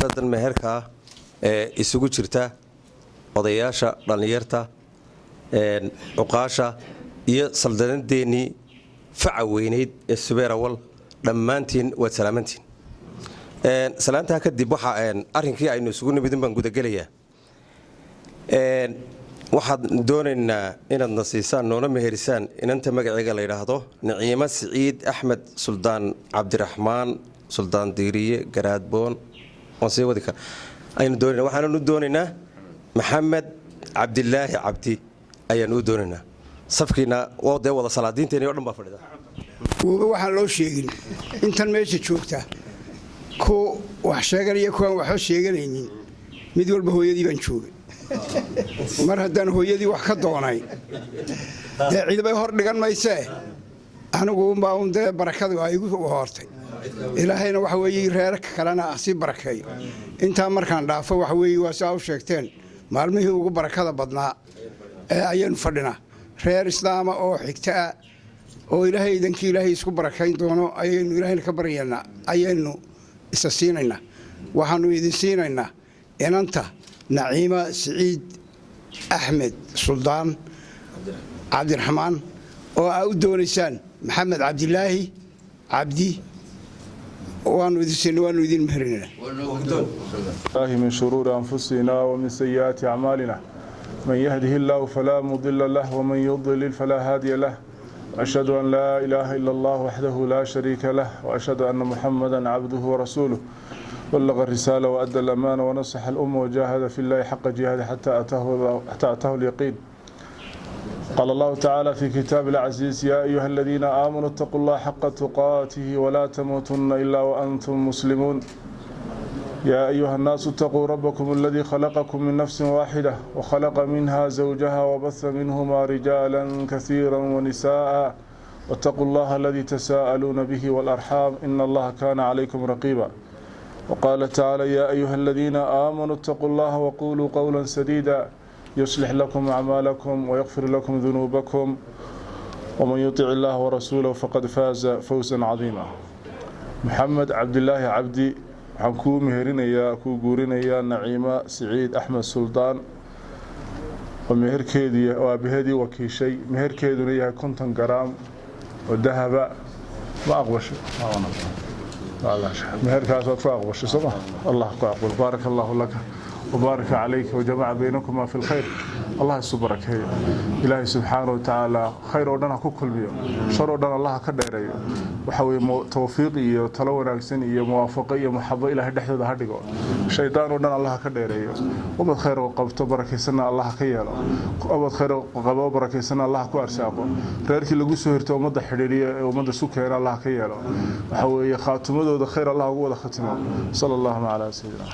Xafladan meherkaa ee isugu jirta odayaasha, dhallinyarta, cuqaasha iyo saldanadeennii faca weynayd ee Subeerawal, dhammaantiin waad salaamantiin. Salaantaa kadib, waxaa arrinkii aynu isugu nimidin baan gudagelayaa. Waxaad doonaynaa inaad na siisaan, noona meherisaan inanta magaceega la yidhaahdo Niciimo Siciid Axmed Suldaan Cabdiraxmaan Suldaan Diiriye Garaadboon, waan sii wadi kara, aynu doonayna. Waxaananu doonaynaa Maxamed Cabdilaahi Cabdi ayaanu u doonaynaa. Safkiina waa dee wada salaadiinteeni o dhan baa fadhida. Wuuba waxaan loo sheegin intan meesha joogta, ku wax sheeganaya, kuwaan waxba sheeganaynin, mid walba hooyadii baan joogay. Mar haddaan hooyadii wax ka doonay, dee cidibay hor dhigan maysee, anigu unbaa un dee barakadu ay igu hortay. Ilaahayna waxa weeye reerka kalena sii barakeeyo. Intaa markaan dhaafo, waxa weeye waa si aa u sheegteen, maalmihii ugu barakada badnaa ee ayaynu fadhinaa. Reer islaama oo xigta ah oo Ilaahay idankii Ilaahay isku barakayn doono ayaynu Ilaahayna ka baryaynaa, ayaynu isa siinaynaa. Waxaanu idin siinaynaa inanta Naciima Siciid Axmed Suldaan Cabdiraxmaan oo aa u doonaysaan Maxamed Cabdilaahi Cabdi. Waanu idin siinay, waanu idin meherinayna. الله من شرور أنفسنا ومن سيئات أعمالنا، من يهده الله فلا مضل له ومن يضلل فلا هادي له. أشهد أن لا إله إلا الله وحده لا شريك له، وأشهد أن محمدا عبده ورسوله، بلغ الرسالة وأدى الأمانة ونصح الأمة وجاهد في الله حق جهاده حتى أتاه اليقين. قال الله تعالى في كتاب العزيز: يا أيها الذين آمنوا اتقوا الله حق تقاته ولا تموتن إلا وأنتم مسلمون. يا أيها الناس اتقوا ربكم الذي خلقكم من نفس واحدة وخلق منها زوجها وبث منهما رجالا كثيرا ونساء، واتقوا الله الذي تساءلون به والأرحام إن الله كان عليكم رقيبا. وقال تعالى: يا أيها الذين آمنوا اتقوا الله وقولوا قولا سديدا يصلح لكم أعمالكم ويغفر لكم ذنوبكم، ومن يطع الله ورسوله فقد فاز فوزا عظيما. محمد عبد الله عبدي، waxaan kuu meherinayaa, kuu guurinayaa Naciimo Siciid Axmed Suldaan oo meherkeedii oo aabaheedii wakiishay, meherkeeduna yahay 50 garaam oo dahaba. Ma aqbashay meherkaas? Waad ku aqbashay, soo ma? Allah ku aqbal. بارك الله لك وبارك عليك وجمع بينكما في الخير. Allah isu barakeeyo. Ilaahay subxaana watacaala khayr oo dhan ha ku kulmiyo, shar oo dhan Allah ka dheereeyo. Waxa weye tawfiiq iyo talo wanaagsan iyo muwaafaqo iyo maxabo Ilaahay dhexdooda ha dhigo. Shaydaan oo dhan Allah ka dheereeyo. Ubad khayr oo qabto, barakaysanna Allah ka yeelo. Ubad khayr oo qabo, barakaysanna Allah ku arsaaqo. Reerkii lagu soo hirto, ummadda xidhiidhiya ee ummadda isu keena Allah ka yeelo. Waxa weeye khaatimadooda khayr Allah ugu wada khatimo. صلى الله على سيدنا.